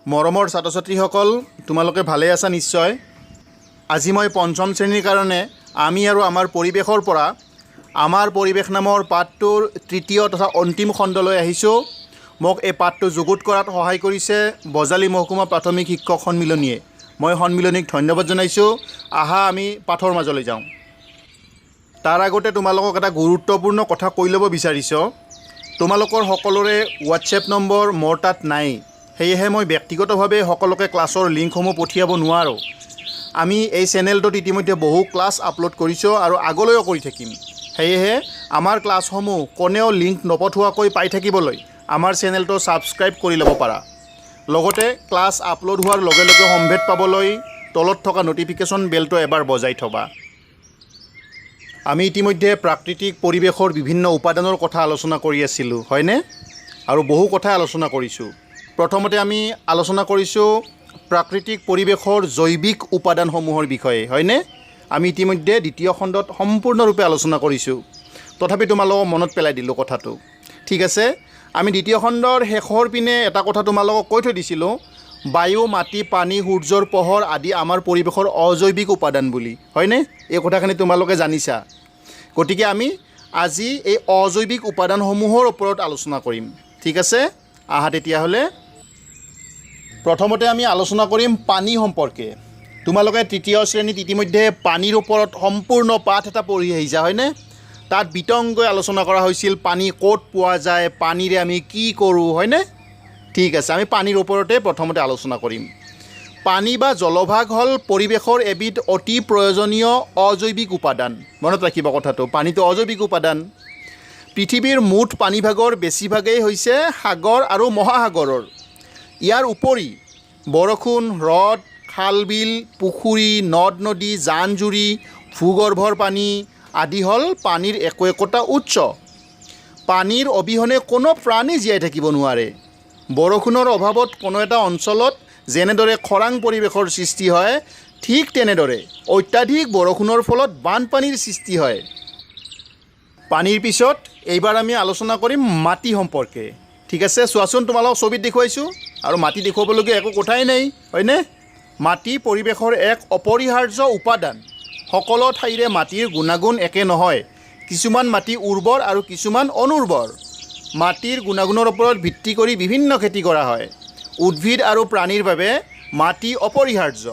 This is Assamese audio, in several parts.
মৰমৰ ছাত্ৰ ছাত্ৰীসকল, তোমালোকে ভালে আছা নিশ্চয়। আজি মই পঞ্চম শ্ৰেণীৰ কাৰণে আমি আৰু আমাৰ পৰিৱেশৰ পৰা আমাৰ পৰিৱেশ নামৰ পাঠটোৰ তৃতীয় তথা অন্তিম খণ্ডলৈ আহিছোঁ। মোক এই পাঠটো যুগুত কৰাত সহায় কৰিছে বজালী মহকুমা প্ৰাথমিক শিক্ষক সন্মিলনীয়ে। মই সন্মিলনীক ধন্যবাদ জনাইছোঁ। আহা, আমি পাঠৰ মাজলৈ যাওঁ। তাৰ আগতে তোমালোকক এটা গুৰুত্বপূৰ্ণ কথা কৈ ল'ব বিচাৰিছোঁ। তোমালোকৰ সকলোৰে হোৱাটছএপ নম্বৰ মোৰ তাত নাই, সেয়েহে মই ব্যক্তিগতভাৱে সকলোকে ক্লাছৰ লিংকসমূহ পঠিয়াব নোৱাৰোঁ। আমি এই চেনেলটোত ইতিমধ্যে বহু ক্লাছ আপলোড কৰিছোঁ আৰু আগলৈও কৰি থাকিম। সেয়েহে আমাৰ ক্লাছসমূহ কোনেও লিংক নপঠোৱাকৈ পাই থাকিবলৈ আমাৰ চেনেলটো ছাবস্ক্ৰাইব কৰি ল'ব পাৰা। লগতে ক্লাছ আপলোড হোৱাৰ লগে লগে সম্ভেদ পাবলৈ তলত থকা ন'টিফিকেশ্যন বেলটো এবাৰ বজাই থ'বা। আমি ইতিমধ্যে প্ৰাকৃতিক পৰিৱেশৰ বিভিন্ন উপাদানৰ কথা আলোচনা কৰি আছিলোঁ, হয়নে? আৰু বহু কথাই আলোচনা কৰিছোঁ। প্ৰথমতে আমি আলোচনা কৰিছোঁ প্ৰাকৃতিক পৰিৱেশৰ জৈৱিক উপাদানসমূহৰ বিষয়ে, হয়নে? আমি ইতিমধ্যে দ্বিতীয় খণ্ডত সম্পূৰ্ণৰূপে আলোচনা কৰিছোঁ, তথাপি তোমালোকক মনত পেলাই দিলোঁ কথাটো। ঠিক আছে, আমি দ্বিতীয় খণ্ডৰ শেষৰ পিনে এটা কথা তোমালোকক কৈ থৈ দিছিলোঁ, বায়ু, মাটি, পানী, সূৰ্যৰ পোহৰ আদি আমাৰ পৰিৱেশৰ অজৈৱিক উপাদান বুলি, হয়নে? এই কথাখিনি তোমালোকে জানিছা। গতিকে আমি আজি এই অজৈৱিক উপাদানসমূহৰ ওপৰত আলোচনা কৰিম। ঠিক আছে, আহা তেতিয়াহ'লে। প্ৰথমতে আমি আলোচনা কৰিম পানী সম্পৰ্কে। তোমালোকে তৃতীয় শ্ৰেণীত ইতিমধ্যে পানীৰ ওপৰত সম্পূৰ্ণ পাঠ এটা পঢ়ি আহিছা, হয়নে? তাত বিতংকৈ আলোচনা কৰা হৈছিল পানী ক'ত পোৱা যায়, পানীৰে আমি কি কৰোঁ, হয়নে? ঠিক আছে, আমি পানীৰ ওপৰতে প্ৰথমতে আলোচনা কৰিম। পানী বা জলভাগ হ'ল পৰিৱেশৰ এবিধ অতি প্ৰয়োজনীয় অজৈৱিক উপাদান। মনত ৰাখিবা কথাটো, পানীটো অজৈৱিক উপাদান। পৃথিৱীৰ মুঠ পানীভাগৰ বেছিভাগেই হৈছে সাগৰ আৰু মহাসাগৰৰ। ইয়াৰ উপৰি বৰষুণ, হ্ৰদ, খাল, বিল, পুখুৰী, নদ নদী, জান জুৰি, ভূগৰ্ভৰ পানী আদি হ'ল পানীৰ একো একোটা উৎস। পানীৰ অবিহনে কোনো প্ৰাণী জীয়াই থাকিব নোৱাৰে। বৰষুণৰ অভাৱত কোনো এটা অঞ্চলত যেনেদৰে খৰাং পৰিৱেশৰ সৃষ্টি হয়, ঠিক তেনেদৰে অত্যাধিক বৰষুণৰ ফলত বানপানীৰ সৃষ্টি হয়। পানীৰ পিছত এইবাৰ আমি আলোচনা কৰিম মাটি সম্পৰ্কে। ঠিক আছে, চোৱাচোন, তোমালোকক ছবিত দেখুৱাইছোঁ আৰু মাটি দেখুৱাবলগীয়া একো কথাই নাই, হয়নে? মাটি পৰিৱেশৰ এক অপৰিহাৰ্য উপাদান। সকলো ঠাইৰে মাটিৰ গুণাগুণ একে নহয়। কিছুমান মাটি উৰ্বৰ আৰু কিছুমান অনুৰ্বৰ। মাটিৰ গুণাগুণৰ ওপৰত ভিত্তি কৰি বিভিন্ন খেতি কৰা হয়। উদ্ভিদ আৰু প্ৰাণীৰ বাবে মাটি অপৰিহাৰ্য।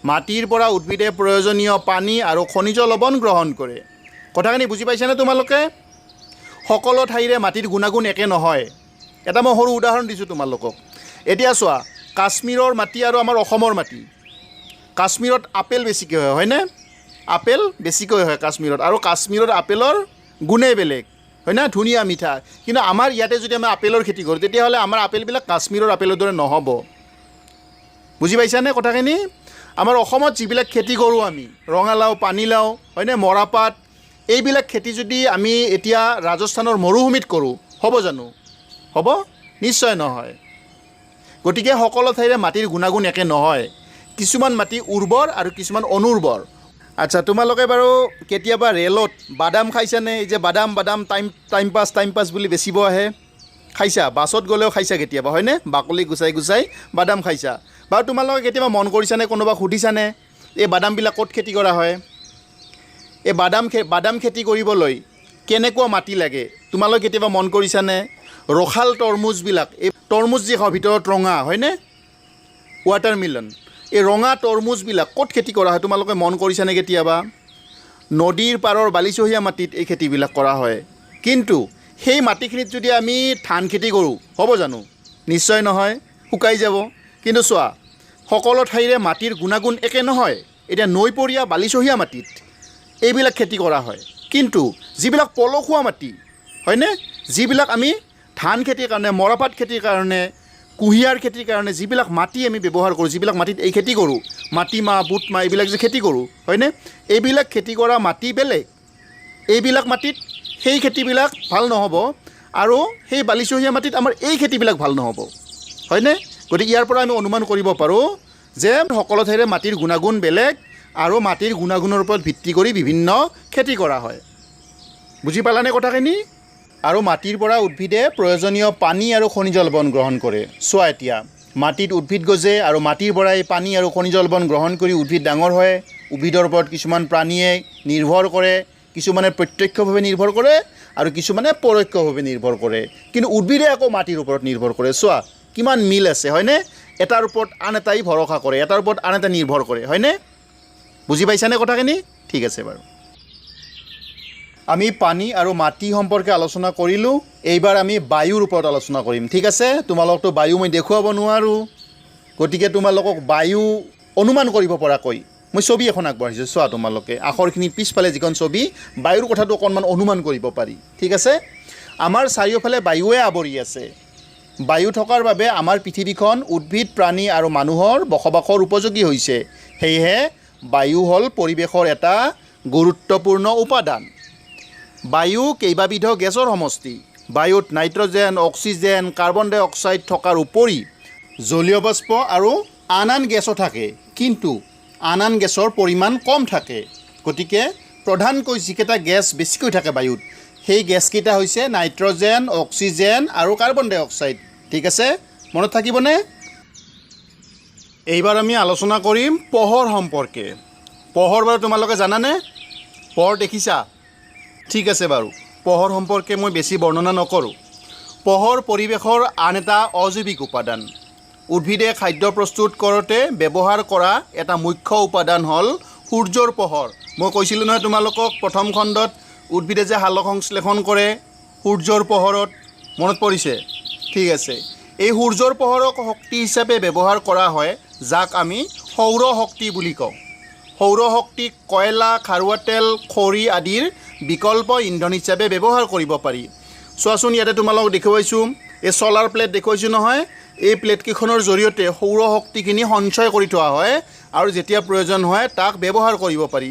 মাটিৰ পৰা উদ্ভিদে প্ৰয়োজনীয় পানী আৰু খনিজ লৱণ গ্ৰহণ কৰে। কথাখিনি বুজি পাইছানে তোমালোকে? সকলো ঠাইৰে মাটিৰ গুণাগুণ একে নহয়। এটা মই সৰু উদাহৰণ দিছোঁ তোমালোকক। এতিয়া চোৱা, কাশ্মীৰৰ মাটি আৰু আমাৰ অসমৰ মাটি। কাশ্মীৰত আপেল বেছিকৈ হয়, হয়নে? আপেল বেছিকৈ হয় কাশ্মীৰত আৰু কাশ্মীৰৰ আপেলৰ গুণেই বেলেগ, হয়নে? ধুনীয়া মিঠা। কিন্তু আমাৰ ইয়াতে যদি আমি আপেলৰ খেতি কৰোঁ, তেতিয়াহ'লে আমাৰ আপেলবিলাক কাশ্মীৰৰ আপেলৰ দৰে নহ'ব। বুজি পাইছানে কথাখিনি? আমাৰ অসমত যিবিলাক খেতি কৰোঁ আমি, ৰঙালাও, পানীলাও, হয়নে, মৰাপাট, এইবিলাক খেতি যদি আমি এতিয়া ৰাজস্থানৰ মৰুভূমিত কৰোঁ, হ'ব জানো? হ'ব? নিশ্চয় নহয়। গতিকে সকলো ঠাইৰে মাটিৰ গুণাগুণ একে নহয়। কিছুমান মাটি উৰ্বৰ আৰু কিছুমান অনুৰ্বৰ। আচ্ছা, তোমালোকে বাৰু কেতিয়াবা ৰেলত বাদাম খাইছানে? এই যে বাদাম বাদাম, time time pass, time pass বুলি বেচিব আহে, খাইছা? বাছত গ'লেও খাইছা কেতিয়াবা, হয়নে? বাকলি গুচাই গুচাই বাদাম খাইছা। বাৰু তোমালোকে কেতিয়াবা মন কৰিছানে, কোনোবা সুধিছানে, এই বাদামবিলাক ক'ত খেতি কৰা হয়? এই বাদাম খেতি কৰিবলৈ কেনেকুৱা মাটি লাগে, তোমালোকে কেতিয়াবা মন কৰিছানে? ৰসাল তৰমুজবিলাক, এই তৰমুজ যি খাওঁ, ভিতৰত ৰঙা, হয়নে? ৱাটাৰ মিলন, এই ৰঙা তৰমুজবিলাক ক'ত খেতি কৰা হয়, তোমালোকে মন কৰিছানে কেতিয়াবা? নদীৰ পাৰৰ বালিচহীয়া মাটিত এই খেতিবিলাক কৰা হয়। কিন্তু সেই মাটিখিনিত যদি আমি ধান খেতি কৰোঁ, হ'ব জানো? নিশ্চয় নহয়, শুকাই যাব। কিন্তু চোৱা, সকলো ঠাইৰে মাটিৰ গুণাগুণ একে নহয়। এতিয়া নৈপৰীয়া বালিচহীয়া মাটিত এইবিলাক খেতি কৰা হয়, কিন্তু যিবিলাক পলসুৱা মাটি, হয়নে, যিবিলাক আমি ধান খেতিৰ কাৰণে, মৰাপাট খেতিৰ কাৰণে, কুঁহিয়াৰ খেতিৰ কাৰণে যিবিলাক মাটি আমি ব্যৱহাৰ কৰোঁ, যিবিলাক মাটিত এই খেতি কৰোঁ, মাটিমাহ, বুটমাহ, এইবিলাক যে খেতি কৰোঁ, হয়নে, এইবিলাক খেতি কৰা মাটি বেলেগ। এইবিলাক মাটিত সেই খেতিবিলাক ভাল নহ'ব আৰু সেই বালিচহীয়া মাটিত আমাৰ এই খেতিবিলাক ভাল নহ'ব, হয়নে? গতিকে ইয়াৰ পৰা আমি অনুমান কৰিব পাৰোঁ যে সকলো ঠাইৰে মাটিৰ গুণাগুণ বেলেগ আৰু মাটিৰ গুণাগুণৰ ওপৰত ভিত্তি কৰি বিভিন্ন খেতি কৰা হয়। বুজি পালানে কথাখিনি? আৰু মাটিৰ পৰা উদ্ভিদে প্ৰয়োজনীয় পানী আৰু খনিজ লৱণ গ্ৰহণ কৰে। চোৱা, এতিয়া মাটিত উদ্ভিদ গজে আৰু মাটিৰ পৰাই পানী আৰু খনিজ লৱণ গ্ৰহণ কৰি উদ্ভিদ ডাঙৰ হয়। উদ্ভিদৰ ওপৰত কিছুমান প্ৰাণীয়ে নিৰ্ভৰ কৰে, কিছুমানে প্ৰত্যক্ষভাৱে নিৰ্ভৰ কৰে আৰু কিছুমানে পৰোক্ষভাৱে নিৰ্ভৰ কৰে। কিন্তু উদ্ভিদে আকৌ মাটিৰ ওপৰত নিৰ্ভৰ কৰে। চোৱা কিমান মিল আছে, হয়নে? এটাৰ ওপৰত আন এটাই ভৰসা কৰে, এটাৰ ওপৰত আন এটা নিৰ্ভৰ কৰে, হয়নে? বুজি পাইছানে কথাখিনি? ঠিক আছে বাৰু। আমি পানী আৰু মাটি সম্পৰ্কে আলোচনা কৰিলোঁ, এইবাৰ আমি বায়ুৰ ওপৰত আলোচনা কৰিম। ঠিক আছে, তোমালোকতো বায়ু মই দেখুৱাব নোৱাৰোঁ, গতিকে তোমালোকক বায়ু অনুমান কৰিব পৰাকৈ মই ছবি এখন আগবঢ়াইছোঁ। চোৱা তোমালোকে আখৰখিনিৰ পিছফালে যিখন ছবি, বায়ুৰ কথাটো অকণমান অনুমান কৰিব পাৰি। ঠিক আছে, আমাৰ চাৰিওফালে বায়ুৱে আৱৰি আছে। বায়ু থকাৰ বাবে আমাৰ পৃথিৱীখন উদ্ভিদ, প্ৰাণী আৰু মানুহৰ বসবাসৰ উপযোগী হৈছে। সেয়েহে বায়ু হ'ল পৰিৱেশৰ এটা গুৰুত্বপূৰ্ণ উপাদান। বায়ু কেইবাবিধ গেছৰ সমষ্টি। বায়ুত নাইট্ৰজেন, অক্সিজেন, কাৰ্বন ডাই অক্সাইড থকাৰ উপৰি জলীয় বাষ্প আৰু আন আন গেছো থাকে, কিন্তু আন আন গেছৰ পৰিমাণ কম থাকে। গতিকে প্ৰধানকৈ যিকেইটা গেছ বেছিকৈ থাকে বায়ুত, সেই গেছকেইটা হৈছে নাইট্ৰজেন, অক্সিজেন আৰু কাৰ্বন ডাই অক্সাইড। ঠিক আছে, মনত থাকিবনে? এইবাৰ আমি আলোচনা কৰিম পোহৰ সম্পৰ্কে। পোহৰ বাৰু তোমালোকে জানানে? পোহৰ দেখিছা? ঠিক আছে বাৰু, পোহৰ সম্পৰ্কে মই বেছি বৰ্ণনা নকৰোঁ। পোহৰ পৰিৱেশৰ আন এটা অজৈৱিক উপাদান। উদ্ভিদে খাদ্য প্ৰস্তুত কৰোঁতে ব্যৱহাৰ কৰা এটা মুখ্য উপাদান হ'ল সূৰ্যৰ পোহৰ। মই কৈছিলোঁ নহয় তোমালোকক প্ৰথম খণ্ডত, উদ্ভিদে যে সালোক সংশ্লেষণ কৰে সূৰ্যৰ পোহৰত, মনত পৰিছে? ঠিক আছে, এই সূৰ্যৰ পোহৰক শক্তি হিচাপে ব্যৱহাৰ কৰা হয়, যাক আমি সৌৰ শক্তি বুলি কওঁ। সৌৰ শক্তিক কয়লা, খাৰুৱা তেল, খৰি আদিৰ বিকল্প ইন্ধন হিচাপে ব্যৱহাৰ কৰিব পাৰি। চোৱাচোন, ইয়াতে তোমালোকক দেখুৱাইছোঁ, এই চ'লাৰ প্লেট দেখুৱাইছোঁ নহয়। এই প্লেটকেইখনৰ জৰিয়তে সৌৰ শক্তিখিনি সঞ্চয় কৰি থোৱা হয় আৰু যেতিয়া প্ৰয়োজন হয় তাক ব্যৱহাৰ কৰিব পাৰি।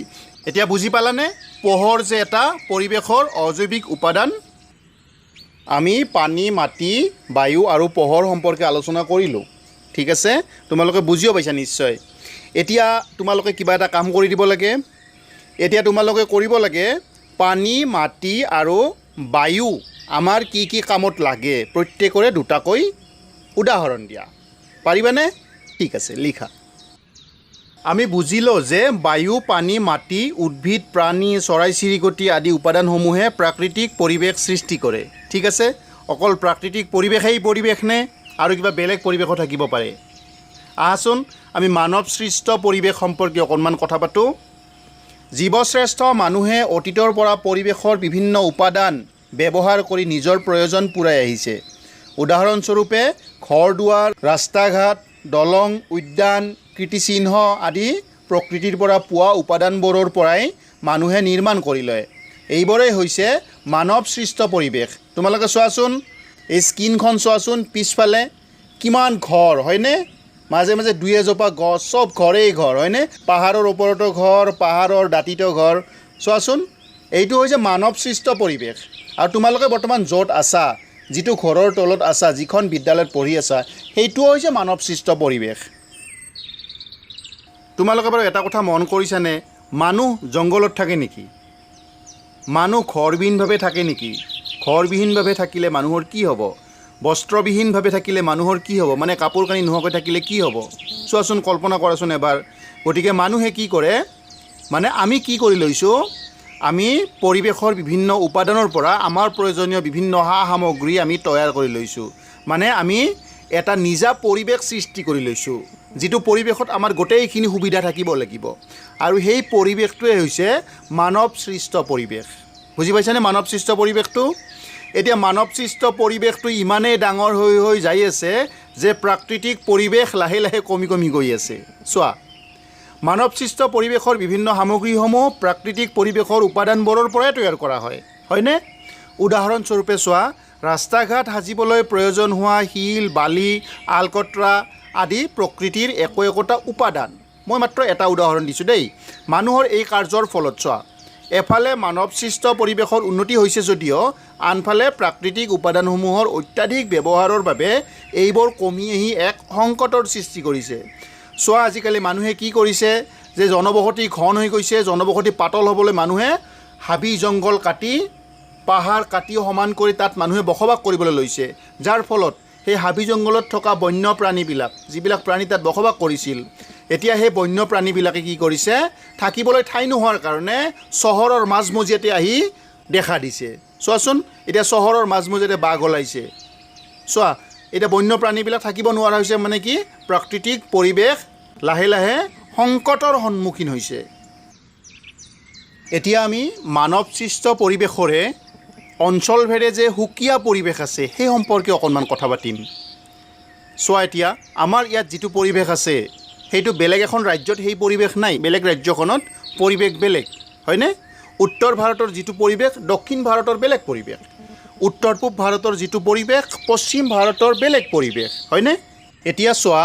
এতিয়া বুজি পালানে পোহৰ যে এটা পৰিৱেশৰ অজৈৱিক উপাদান? আমি পানী, মাটি, বায়ু আৰু পোহৰ সম্পৰ্কে আলোচনা কৰিলোঁ। ঠিক আছে, তোমালোকে বুজিও পাইছা নিশ্চয়। এতিয়া তোমালোকে কিবা এটা কাম কৰি দিব লাগে। এতিয়া তোমালোকে কৰিব লাগে, পানী, মাটি আৰু বায়ু আমাৰ কি কি কামত লাগে, প্ৰত্যেকৰে দুটাকৈ উদাহৰণ দিয়া। পাৰিবানে? ঠিক আছে, লিখা। আমি বুজিলোঁ যে বায়ু, পানী, মাটি, উদ্ভিদ, প্ৰাণী, চৰাই চিৰিকটি আদি উপাদানসমূহে প্ৰাকৃতিক পৰিৱেশ সৃষ্টি কৰে। ঠিক আছে, অকল প্ৰাকৃতিক পৰিৱেশেই পৰিৱেশ নে আৰু কিবা বেলেগ পৰিৱেশো থাকিব পাৰে? আহাচোন আমি মানৱ সৃষ্ট পৰিৱেশ সম্পৰ্কে অকণমান কথা পাতোঁ। জীৱশ্ৰেষ্ঠ মানুহে অতীতৰ পৰা পৰিৱেশৰ বিভিন্ন উপাদান ব্যৱহাৰ কৰি নিজৰ প্ৰয়োজন পূৰাই আহিছে। উদাহৰণস্বৰূপে ঘৰ দুৱাৰ, ৰাস্তা ঘাট, দলং, উদ্যান, কীৰ্তিচিহ্ন আদি প্ৰকৃতিৰ পৰা পোৱা উপাদানবোৰৰ পৰাই মানুহে নিৰ্মাণ কৰি লয়। এইবোৰেই হৈছে মানৱ সৃষ্ট পৰিৱেশ। তোমালোকে চোৱাচোন, এই স্ক্ৰীণখন চোৱাচোন, পিছফালে কিমান ঘৰ, হয়নে? মাজে মাজে দুই এজোপা গছ, চব ঘৰেই ঘৰ, হয়নে? পাহাৰৰ ওপৰতো ঘৰ, পাহাৰৰ দাঁতিতো ঘৰ। চোৱাচোন, এইটো হৈছে মানৱ সৃষ্ট পৰিৱেশ। আৰু তোমালোকে বৰ্তমান য'ত আছা, যিটো ঘৰৰ তলত আছা, যিখন বিদ্যালয়ত পঢ়ি আছা, সেইটোও হৈছে মানৱ সৃষ্ট পৰিৱেশ। তোমালোকে বাৰু এটা কথা মন কৰিছানে? মানুহ জংঘলত থাকে নেকি? মানুহ ঘৰবিহীনভাৱে থাকে নেকি? ঘৰবিহীনভাৱে থাকিলে মানুহৰ কি হ'ব? বস্ত্ৰবিহীনভাৱে থাকিলে মানুহৰ কি হ'ব? মানে কাপোৰ কানি নোহোৱাকৈ থাকিলে কি হ'ব? চোৱাচোন, কল্পনা কৰাচোন এবাৰ। গতিকে মানুহে কি কৰে, মানে আমি কি কৰি লৈছোঁ, আমি পৰিৱেশৰ বিভিন্ন উপাদানৰ পৰা আমাৰ প্ৰয়োজনীয় বিভিন্ন সা সামগ্ৰী আমি তৈয়াৰ কৰি লৈছোঁ। মানে আমি এটা নিজা পৰিৱেশ সৃষ্টি কৰি লৈছোঁ, যিটো পৰিৱেশত আমাৰ গোটেইখিনি সুবিধা থাকিব লাগিব। আৰু সেই পৰিৱেশটোৱে হৈছে মানৱ সৃষ্ট পৰিৱেশ। বুজি পাইছানে মানৱ সৃষ্ট পৰিৱেশটো? এতিয়া মানৱ সৃষ্ট পৰিৱেশটো ইমানেই ডাঙৰ হৈ হৈ যাই আছে যে প্ৰাকৃতিক পৰিৱেশ লাহে লাহে কমি কমি গৈ আছে। চোৱা, মানৱ সৃষ্ট পৰিৱেশৰ বিভিন্ন সামগ্ৰীসমূহ প্ৰাকৃতিক পৰিৱেশৰ উপাদানবোৰৰ পৰাই তৈয়াৰ কৰা হয়, হয়নে? উদাহৰণস্বৰূপে চোৱা, ৰাস্তা ঘাট সাজিবলৈ প্ৰয়োজন হোৱা শিল, বালি, আলকটৰা আদি প্ৰকৃতিৰ একো একোটা উপাদান। মই মাত্ৰ এটা উদাহৰণ দিছোঁ দেই। মানুহৰ এই কাৰ্যৰ ফলত চোৱা, এফালে মানৱ সৃষ্ট পৰিৱেশৰ উন্নতি হৈছে যদিও আনফালে প্ৰাকৃতিক উপাদানসমূহৰ অত্যাধিক ব্যৱহাৰৰ বাবে এইবোৰ কমি আহি এক সংকটৰ সৃষ্টি কৰিছে। চোৱা, আজিকালি মানুহে কি কৰিছে যে জনবসতি ঘন হৈ গৈছে, জনবসতি পাতল হ'বলৈ মানুহে হাবি জংঘল কাটি, পাহাৰ কাটি সমান কৰি তাত মানুহে বসবাস কৰিবলৈ লৈছে, যাৰ ফলত সেই হাবি জংঘলত থকা বন্যপ্ৰাণীবিলাক, যিবিলাক প্ৰাণী তাত বসবাস কৰিছিল, এতিয়া সেই বন্যপ্ৰাণীবিলাকে কি কৰিছে, থাকিবলৈ ঠাই নোহোৱাৰ কাৰণে চহৰৰ মাজমজিয়াতে আহি দেখা দিছে। চোৱাচোন, এতিয়া চহৰৰ মাজমজিয়াতে বাঘ ওলাইছে। চোৱা, এতিয়া বন্যপ্ৰাণীবিলাক থাকিব নোৱাৰা হৈছে, মানে কি প্ৰাকৃতিক পৰিৱেশ লাহে লাহে সংকটৰ সন্মুখীন হৈছে। এতিয়া আমি মানৱসৃষ্ট পৰিৱেশৰে অঞ্চলভেদে যে সুকীয়া পৰিৱেশ আছে সেই সম্পৰ্কে অকণমান কথা পাতিম। চোৱা, এতিয়া আমাৰ ইয়াত যিটো পৰিৱেশ আছে সেইটো বেলেগ এখন ৰাজ্যত সেই পৰিৱেশ নাই, বেলেগ ৰাজ্যখনত পৰিৱেশ বেলেগ, হয়নে? উত্তৰ ভাৰতৰ যিটো পৰিৱেশ, দক্ষিণ ভাৰতৰ বেলেগ পৰিৱেশ। উত্তৰ পূব ভাৰতৰ যিটো পৰিৱেশ, পশ্চিম ভাৰতৰ বেলেগ পৰিৱেশ, হয়নে? এতিয়া চোৱা,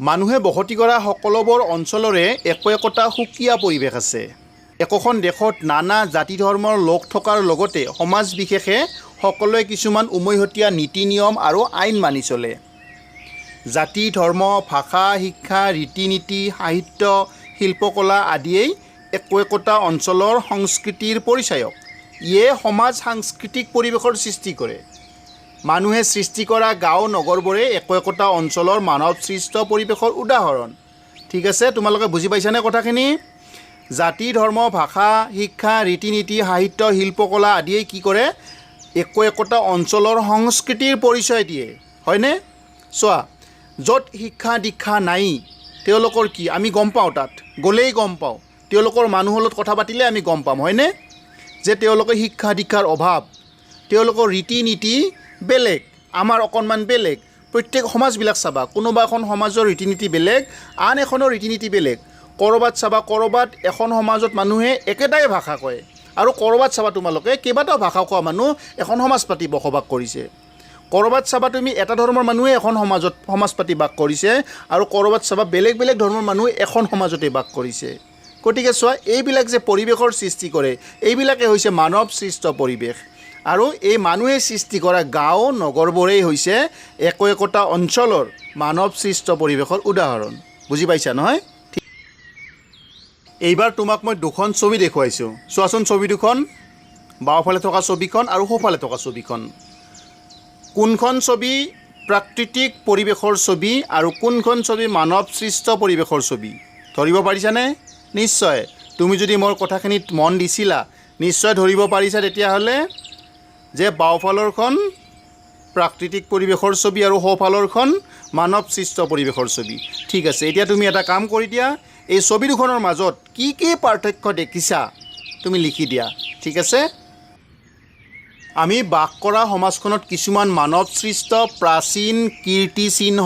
মানুহে বসতি কৰা সকলোবোৰ অঞ্চলৰে একো একোটা সুকীয়া পৰিৱেশ আছে। একোখন দেশত নানা জাতি ধৰ্মৰ লোক থকাৰ লগতে সমাজ বিশেষে সকলোৱে কিছুমান উমৈহতীয়া নীতি নিয়ম আৰু আইন মানি চলে। জাতি, ধৰ্ম, ভাষা, শিক্ষা, ৰীতি নীতি, সাহিত্য, শিল্পকলা আদিয়েই একো একোটা অঞ্চলৰ সংস্কৃতিৰ পৰিচায়ক। ইয়ে সমাজ সাংস্কৃতিক পৰিৱেশৰ সৃষ্টি কৰে। মানুহে সৃষ্টি কৰা গাঁও নগৰবোৰে একো একোটা অঞ্চলৰ মানৱ সৃষ্ট পৰিৱেশৰ উদাহৰণ। ঠিক আছে, তোমালোকে বুজি পাইছানে কথাখিনি? জাতি, ধৰ্ম, ভাষা, শিক্ষা, ৰীতি নীতি, সাহিত্য, শিল্পকলা আদিয়ে কি কৰে, একো একোটা অঞ্চলৰ সংস্কৃতিৰ পৰিচয় দিয়ে, হয়নে? চোৱা, য'ত শিক্ষা দীক্ষা নাই তেওঁলোকৰ কি আমি গম পাওঁ, তাত গ'লেই গম পাওঁ, তেওঁলোকৰ মানুহৰ লগত কথা পাতিলে আমি গম পাম, হয়নে, যে তেওঁলোকৰ শিক্ষা দীক্ষাৰ অভাৱ, তেওঁলোকৰ ৰীতি নীতি বেলেগ, আমাৰ অকণমান বেলেগ। প্ৰত্যেক সমাজবিলাক চাবা, কোনোবা এখন সমাজৰ ৰীতি নীতি বেলেগ, আন এখনৰ ৰীতি নীতি বেলেগ। ক'ৰবাত চাবা, ক'ৰবাত এখন সমাজত মানুহে একেটাই ভাষা কয়, আৰু ক'ৰবাত চাবা তোমালোকে কেইবাটাও ভাষা কোৱা মানুহ এখন সমাজ পাতি বসবাস কৰিছে। ক'ৰবাত চাবা তুমি এটা ধৰ্মৰ মানুহে এখন সমাজত সমাজ পাতি বাস কৰিছে, আৰু ক'ৰবাত চাবা বেলেগ বেলেগ ধৰ্মৰ মানুহ এখন সমাজতে বাস কৰিছে। গতিকে চোৱা, এইবিলাক যে পৰিৱেশৰ সৃষ্টি কৰে, এইবিলাকে হৈছে মানৱ সৃষ্ট পৰিৱেশ। আৰু এই মানুহে সৃষ্টি কৰা গাঁও নগৰবোৰেই হৈছে একো একোটা অঞ্চলৰ মানৱ সৃষ্ট পৰিৱেশৰ উদাহৰণ। বুজি পাইছা নহয়? এইবাৰ তোমাক মই দুখন ছবি দেখুৱাইছোঁ। চোৱাচোন ছবি দুখন, বাওঁফালে থকা ছবিখন আৰু সোঁফালে থকা ছবিখন। কোনখন ছবি প্ৰাকৃতিক পৰিৱেশৰ ছবি আৰু কোনখন ছবি মানৱ সৃষ্ট পৰিৱেশৰ ছবি ধৰিব পাৰিছানে? নিশ্চয় তুমি যদি মোৰ কথাখিনিত মন দিছিলা নিশ্চয় ধৰিব পাৰিছা তেতিয়াহ'লে যে বাওঁফালৰখন প্ৰাকৃতিক পৰিৱেশৰ ছবি আৰু সোঁফালৰখন মানৱ সৃষ্ট পৰিৱেশৰ ছবি। ঠিক আছে, এতিয়া তুমি এটা কাম কৰি দিয়া, এই ছবি দুখনৰ মাজত কি কি পাৰ্থক্য দেখিছা তুমি লিখি দিয়া। ঠিক আছে, আমি বাস কৰা সমাজখনত কিছুমান মানৱ সৃষ্ট প্ৰাচীন কীৰ্তিচিহ্ন,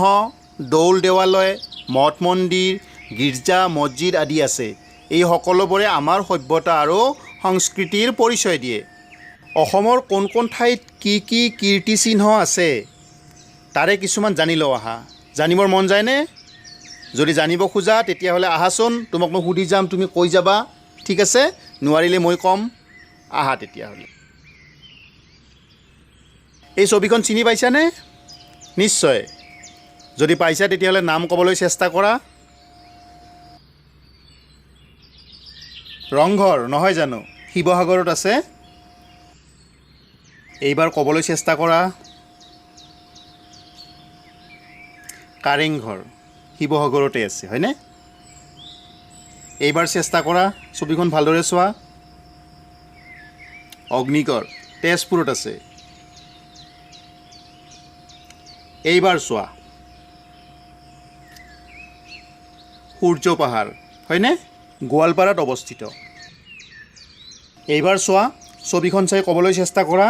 দৌল দেৱালয়, মঠ মন্দিৰ, গীৰ্জা, মছজিদ আদি আছে। এই সকলোবোৰে আমাৰ সভ্যতা আৰু সংস্কৃতিৰ পৰিচয় দিয়ে। অসমৰ কোন কোন ঠাইত কি কি কীৰ্তিচিহ্ন আছে তাৰে কিছুমান জানি লওঁ আহা। জানিবৰ মন যায়নে? যদি জানিব খোজা তেতিয়াহ'লে আহাচোন, তোমাক মই সুধি যাম, তুমি কৈ যাবা। ঠিক আছে, নোৱাৰিলে মই ক'ম। আহা তেতিয়াহ'লে। এই ছবিখন চিনি পাইছানে? নিশ্চয়। যদি পাইছা তেতিয়াহ'লে নাম ক'বলৈ চেষ্টা কৰা। ৰংঘৰ নহয় জানো? শিৱসাগৰত আছে। এইবাৰ ক'বলৈ চেষ্টা কৰা। কাৰেংঘৰ শিৱসাগৰতে আছে, হয়নে? এইবাৰ চেষ্টা কৰা, ছবিখন ভালদৰে চোৱা। অগ্নিগড় তেজপুৰত আছে। এইবাৰ চোৱা, সূৰ্য পাহাৰ, হয়নে? গোৱালপাৰাত অৱস্থিত। এইবাৰ চোৱা, ছবিখন চাই ক'বলৈ চেষ্টা কৰা।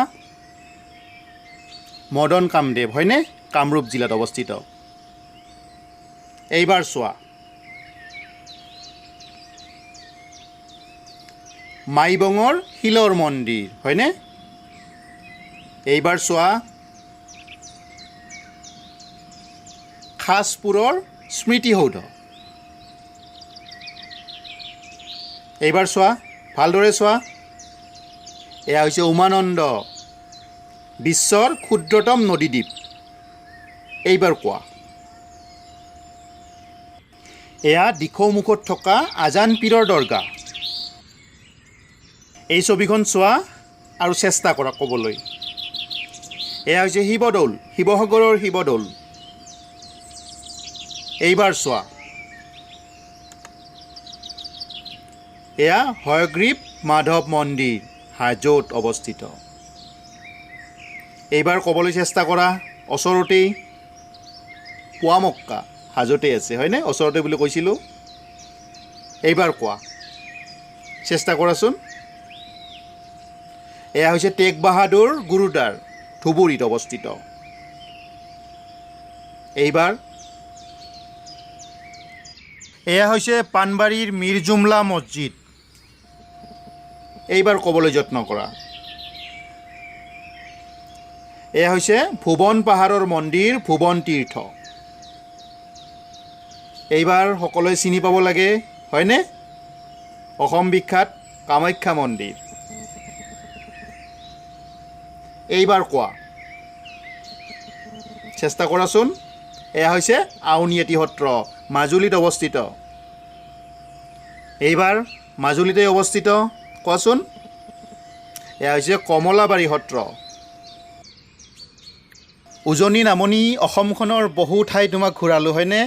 মদন কামদেৱ, হয়নে? কামৰূপ জিলাত অৱস্থিত। এইবাৰ চোৱা, মাইবঙৰ শিলৰ মন্দিৰ, হয়নে? এইবাৰ চোৱা, খাজপুৰৰ স্মৃতিসৌধ। এইবাৰ চোৱা, ভালদৰে চোৱা। এয়া হৈছে উমানন্দ, বিশ্বৰ ক্ষুদ্ৰতম নদীদ্বীপ। এইবাৰ কোৱা, এয়া দিখৌমুখত থকা আজান পীৰৰ দৰগাহ। এই ছবিখন চোৱা আৰু চেষ্টা কৰা ক'বলৈ। এয়া হৈছে শিৱদৌল, শিৱসাগৰৰ শিৱদৌল। এইবাৰ চোৱা, এয়া হয়গ্ৰীৱ মাধৱ মন্দিৰ, হাজোত অৱস্থিত। এইবাৰ ক'বলৈ চেষ্টা কৰা, ওচৰতেই পোৱামক্কা, হাজোতে আছে, হয়নে? ওচৰতে বুলি কৈছিলোঁ। এইবাৰ কোৱা, চেষ্টা কৰাচোন। এয়া হৈছে টেগ বাহাদুৰ গুৰুদ্বাৰ, ধুবুৰীত অৱস্থিত। এইবাৰ এয়া হৈছে পাণবাৰীৰ মীৰজুমলা মছজিদ। এইবাৰ ক'বলৈ যত্ন কৰা। এয়া হৈছে ভুৱন পাহাৰৰ মন্দিৰ, ভুৱন তীৰ্থ। এইবাৰ সকলোৱে চিনি পাব লাগে, হয়নে? অসম বিখ্যাত কামাখ্যা মন্দিৰ। এইবাৰ কোৱা, চেষ্টা কৰাচোন। এয়া হৈছে আউনীআটী সত্ৰ, মাজুলীত অৱস্থিত। এইবাৰ মাজুলীতে অৱস্থিত, কোৱাচোন। এয়া হৈছে কমলাবাৰী সত্ৰ। উজনি নামনি অসমখনৰ বহু ঠাই তোমাক ঘূৰালোঁ, হয়নে?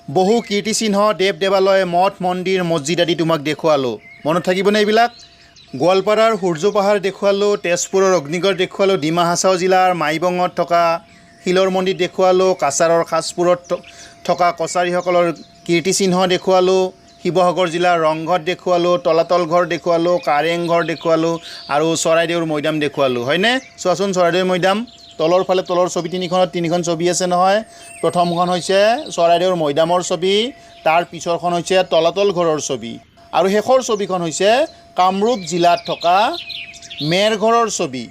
বহু কীৰ্তিচিহ্ন, দেৱ দেৱালয়, মঠ মন্দিৰ, মছজিদ আদি তোমাক দেখুৱালোঁ। মনত থাকিবনে এইবিলাক? গোৱালপাৰাৰ সূৰ্য পাহাৰ দেখুৱালোঁ, তেজপুৰৰ অগ্নিগড় দেখুৱালোঁ, ডিমা হাছাও জিলাৰ মাইবঙত থকা শিলৰ মন্দিৰ দেখুৱালোঁ, কাছাৰৰ খাজপুৰত থকা কছাৰীসকলৰ কীৰ্তিচিহ্ন দেখুৱালোঁ, শিৱসাগৰ জিলাৰ ৰংঘৰ দেখুৱালোঁ, তলাতল ঘৰ দেখুৱালোঁ, কাৰেংঘৰ দেখুৱালোঁ আৰু চৰাইদেউৰ মৈদাম দেখুৱালোঁ, হয়নে? চোৱাচোন চৰাইদেউৰ মৈদাম, তলৰ ফালে তলৰ ছবি তিনিখনত তিনিখন ছবি আছে নহয়। প্ৰথমখন হৈছে চৰাইদেউৰ মৈদামৰ ছবি, তাৰ পিছৰখন হৈছে তলাতল ঘৰৰ ছবি আৰু শেষৰ ছবিখন হৈছে কামৰূপ জিলাত থকা মেৰঘৰৰ ছবি।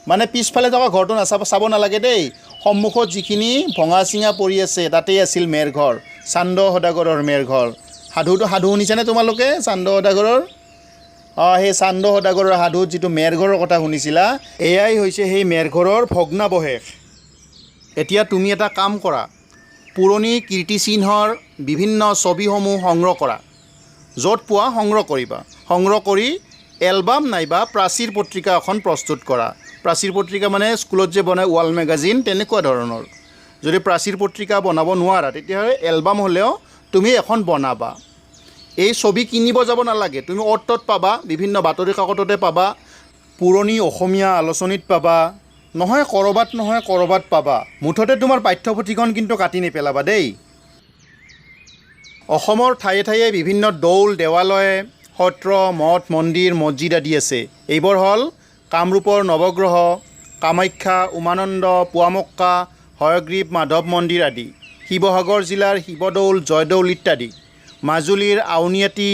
মানে পিছফালে থকা ঘৰটো নাচাব, চাব নালাগে দেই, সন্মুখত যিখিনি ভঙা চিঙা পৰি আছে তাতেই আছিল মেৰঘৰ, চান্দ সদাগৰৰ মেৰঘৰ। সাধুটো সাধু শুনিছানে তোমালোকে চান্দ সদাগৰৰ? অঁ, সেই চান্দ সদাগৰৰ সাধুত যিটো মেৰঘৰৰ কথা শুনিছিলা, এয়াই হৈছে সেই মেৰঘৰৰ ভগ্নাৱশেষ। এতিয়া তুমি এটা কাম কৰা, পুৰণি কীৰ্তিচিহ্নৰ বিভিন্ন ছবিসমূহ সংগ্ৰহ কৰা, য'ত পোৱা সংগ্ৰহ কৰিবা, সংগ্ৰহ কৰি এলবাম নাইবা প্ৰাচীৰ পত্ৰিকা এখন প্ৰস্তুত কৰা। প্ৰাচীৰ পত্ৰিকা মানে স্কুলত যে বনায় ৱাল মেগাজিন, তেনেকুৱা ধৰণৰ। যদি প্ৰাচীৰ পত্ৰিকা বনাব নোৱাৰা তেতিয়াহ'লে এলবাম হ'লেও তুমি এখন বনাবা। এই ছবি কিনিব যাব নালাগে, তুমি অ'ত ত'ত পাবা, বিভিন্ন বাতৰি কাকততে পাবা, পুৰণি অসমীয়া আলোচনীত পাবা, নহয় ক'ৰবাত নহয় ক'ৰবাত পাবা। মুঠতে তোমাৰ পাঠ্যপুথিখন কিন্তু কাটি নেপেলাবা দেই। অসমৰ ঠায়ে ঠায়ে বিভিন্ন দৌল, দেৱালয়, সত্ৰ, মঠ, মন্দিৰ, মছজিদ আদি আছে। এইবোৰ হ'ল কামৰূপৰ নৱগ্ৰহ, কামাখ্যা, উমানন্দ, পোৱামক্কা, হয়গ্ৰীৱ মাধৱ মন্দিৰ আদি, শিৱসাগৰ জিলাৰ শিৱদৌল, জয়দৌল ইত্যাদি, মাজুলীৰ আউনীআটী,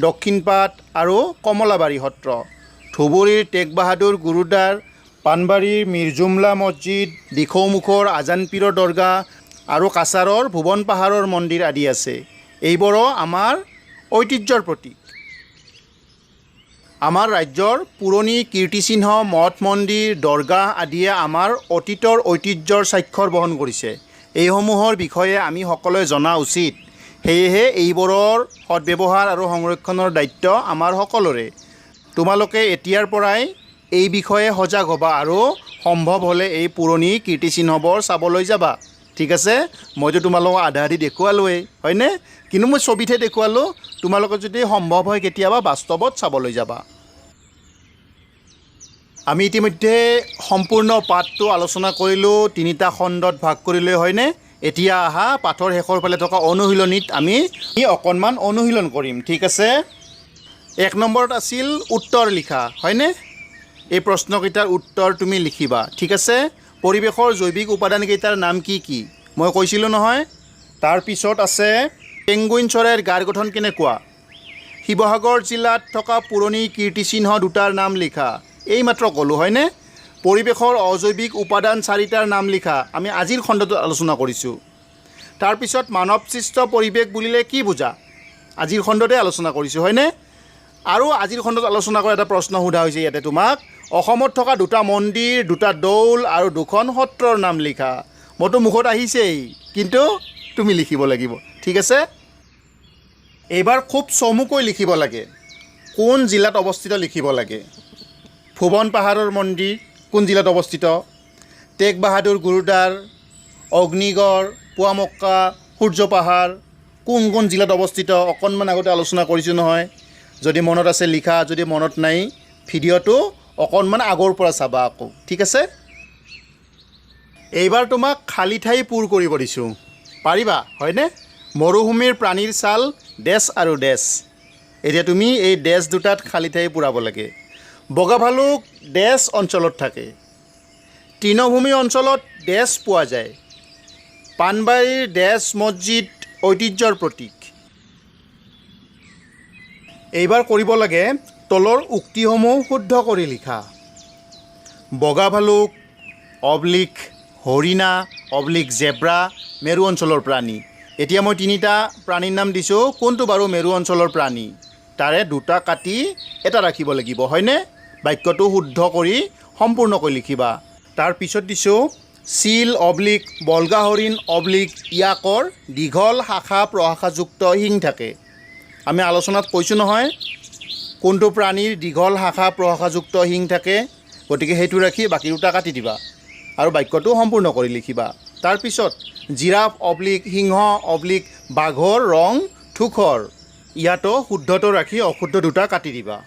দক্ষিণপাট আৰু কমলাবাৰী সত্ৰ, ধুবুৰীৰ টেগ বাহাদুৰ গুৰুদ্বাৰ, পাণবাৰীৰ মীৰজুমলা মছজিদ, দিখৌমুখৰ আজানপীৰৰ দৰগাহ আৰু কাছাৰৰ ভুৱন পাহাৰৰ মন্দিৰ আদি আছে। এইবোৰো আমাৰ ঐতিহ্যৰ প্ৰতীক। আমাৰ ৰাজ্যৰ পুৰণি কীৰ্তিচিহ্ন, মঠ মন্দিৰ, দৰগাহ আদিয়ে আমাৰ অতীতৰ ঐতিহ্যৰ স্বাক্ষৰ বহন কৰিছে। এইসমূহৰ বিষয়ে আমি সকলোৱে জনা উচিত। সেয়েহে এইবোৰৰ সদ্ব্যৱহাৰ আৰু সংৰক্ষণৰ দায়িত্ব আমাৰ সকলোৰে। তোমালোকে এতিয়াৰ পৰাই এই বিষয়ে সজাগ হ'বা আৰু সম্ভৱ হ'লে এই পুৰণি কীৰ্তিচিহ্নবোৰ চাবলৈ যাবা, ঠিক আছে? মইতো তোমালোকক আধা আধি দেখুৱালোৱেই, হয়নে? কিন্তু মই ছবিতহে দেখুৱালোঁ। তোমালোকে যদি সম্ভৱ হয় কেতিয়াবা বাস্তৱত চাবলৈ যাবা। আমি ইতিমধ্যে সম্পূৰ্ণ পাঠটো আলোচনা কৰিলোঁ, তিনিটা খণ্ডত ভাগ কৰিলোঁ, হয়নে? এতিয়া আহা পাঠৰ শেষৰ ফালে থকা অনুশীলনীত আমি অকণমান অনুশীলন কৰিম, ঠিক আছে? 1 নম্বৰত আছিল উত্তৰ লিখা, হয়নে? এই প্ৰশ্নকেইটাৰ উত্তৰ তুমি লিখিবা, ঠিক আছে? পৰিৱেশৰ জৈৱিক উপাদানকেইটাৰ নাম কি কি মই কৈছিলোঁ নহয়। তাৰপিছত আছে পেংগুইন চৰাইৰ গাৰ গঠন কেনেকুৱা, শিৱসাগৰ জিলাত থকা পুৰণি কীৰ্তিচিহ্ন দুটাৰ নাম লিখা, এইমাত্ৰ ক'লোঁ, হয়নে? পৰিৱেশৰ অজৈৱিক উপাদান চাৰিটাৰ নাম লিখা, আমি আজিৰ খণ্ডটোত আলোচনা কৰিছোঁ। তাৰপিছত মানৱসৃষ্ট পৰিৱেশ বুলিলে কি বুজা, আজিৰ খণ্ডতে আলোচনা কৰিছোঁ, হয়নে? আৰু আজিৰ খণ্ডত আলোচনা কৰা এটা প্ৰশ্ন সোধা হৈছে ইয়াতে তোমাক, অসমত থকা দুটা মন্দিৰ, দুটা দৌল আৰু দুখন সত্ৰৰ নাম লিখা। মোৰতো মুখত আহিছেই, কিন্তু তুমি লিখিব লাগিব, ঠিক আছে? এইবাৰ খুব চমুকৈ লিখিব লাগে, কোন জিলাত অৱস্থিত লিখিব লাগে। ভুৱন পাহাৰৰ মন্দিৰ কোন জিলাত অৱস্থিত, টেগ বাহাদুৰ গুৰুদ্বাৰ, অগ্নিগড়, পোৱামক্কা, সূৰ্য পাহাৰ কোন কোন জিলাত অৱস্থিত অকণমান আগতে আলোচনা কৰিছোঁ নহয়। যদি মনত আছে লিখা, যদি মনত নাই ভিডিঅ'টো অকণমান আগৰ পৰা চাবা আকৌ, ঠিক আছে? এইবাৰ তোমাক খালী ঠাই পূৰ কৰিব দিছোঁ, পাৰিবা হয়নে? মৰুভূমিৰ প্ৰাণীৰ ছাল ডেছ আৰু ডেছ। এতিয়া তুমি এই ডেছ দুটাত খালী ঠাই পূৰাব লাগে। বগা ভালুক ডেছ অঞ্চলত থাকে। তৃণভূমি অঞ্চলত ডেছ পোৱা যায়। পাণবাৰীৰ ডেছ মছজিদ ঐতিহ্যৰ প্ৰতীক। এইবাৰ কৰিব লাগে তলৰ উক্তিসমূহ শুদ্ধ কৰি লিখা। বগা ভালুক অবলিক হৰিণা অবলিক জেব্ৰা মেৰু অঞ্চলৰ প্ৰাণী। এতিয়া মই তিনিটা প্ৰাণীৰ নাম দিছোঁ, কোনটো বাৰু মেৰু অঞ্চলৰ প্ৰাণী? তাৰে দুটা কাটি এটা ৰাখিব লাগিব, হয়নে? বাক্যটো শুদ্ধ কৰি সম্পূৰ্ণকৈ লিখিবা। তাৰপিছত দিছোঁ চিল অবলিক বলগা হৰিণ অবলিক ইয়াকৰ দীঘল শাখা প্ৰশাখাযুক্ত শিং থাকে। আমি আলোচনাত কৈছোঁ নহয় কোনটো প্ৰাণীৰ দীঘল শাখা প্ৰশাখাযুক্ত শিং থাকে, গতিকে সেইটো ৰাখি বাকী দুটা কাটি দিবা আৰু বাক্যটো সম্পূৰ্ণ কৰি লিখিবা। তাৰপিছত জিৰাফ অবলিক সিংহ অবলিক বাঘৰ ৰং ধূসৰ, ইয়াতো শুদ্ধটো ৰাখি অশুদ্ধ দুটা কাটি দিবা।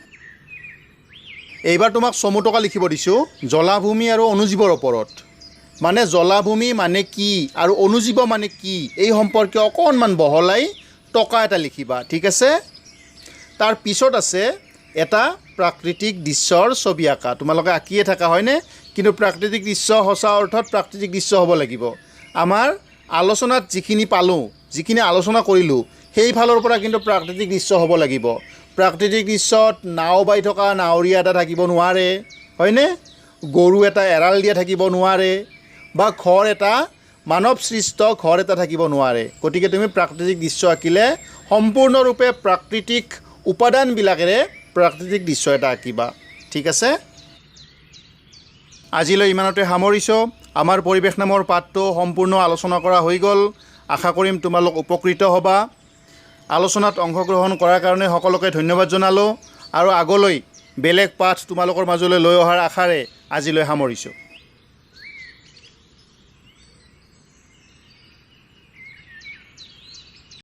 এইবাৰ তোমাক চমু টকা লিখিব দিছোঁ জলাভূমি আৰু অণুজীৱৰ ওপৰত। মানে জলাভূমি মানে কি আৰু অণুজীৱ মানে কি এই সম্পৰ্কে অকণমান বহলাই টকা এটা লিখিবা, ঠিক আছে? তাৰ পিছত আছে এটা প্ৰাকৃতিক দৃশ্যৰ ছবি আঁকা। তোমালোকে আঁকিয়ে থাকা হয়নে? কিন্তু প্ৰাকৃতিক দৃশ্য সঁচা অৰ্থত প্ৰাকৃতিক দৃশ্য হ'ব লাগিব। আমাৰ আলোচনাত যিখিনি পালোঁ, যিখিনি আলোচনা কৰিলোঁ, সেইফালৰ পৰা কিন্তু প্ৰাকৃতিক দৃশ্য হ'ব লাগিব। প্ৰাকৃতিক দৃশ্যত নাও বাই থকা নাৱৰীয়া এটা থাকিব নোৱাৰে, হয়নে? গৰু এটা এৰাল দিয়া থাকিব নোৱাৰে বা ঘৰ এটা মানৱ সৃষ্ট ঘৰ এটা থাকিব নোৱাৰে। গতিকে তুমি প্ৰাকৃতিক দৃশ্য আঁকিলে সম্পূৰ্ণৰূপে প্ৰাকৃতিক উপাদানবিলাকেৰে প্ৰাকৃতিক দৃশ্য এটা আঁকিবা, ঠিক আছে? আজিলৈ ইমানতে সামৰিছোঁ। আমাৰ পৰিৱেশ নামৰ পাঠটো সম্পূৰ্ণ আলোচনা কৰা হৈ গ'ল। আশা কৰিম তোমালোক উপকৃত হ'বা। আলোচনাত অংশগ্ৰহণ কৰাৰ কাৰণে সকলোকে ধন্যবাদ জনালোঁ আৰু আগলৈ বেলেগ পাঠ তোমালোকৰ মাজলৈ লৈ অহাৰ আশাৰে আজিলৈ সামৰিছোঁ।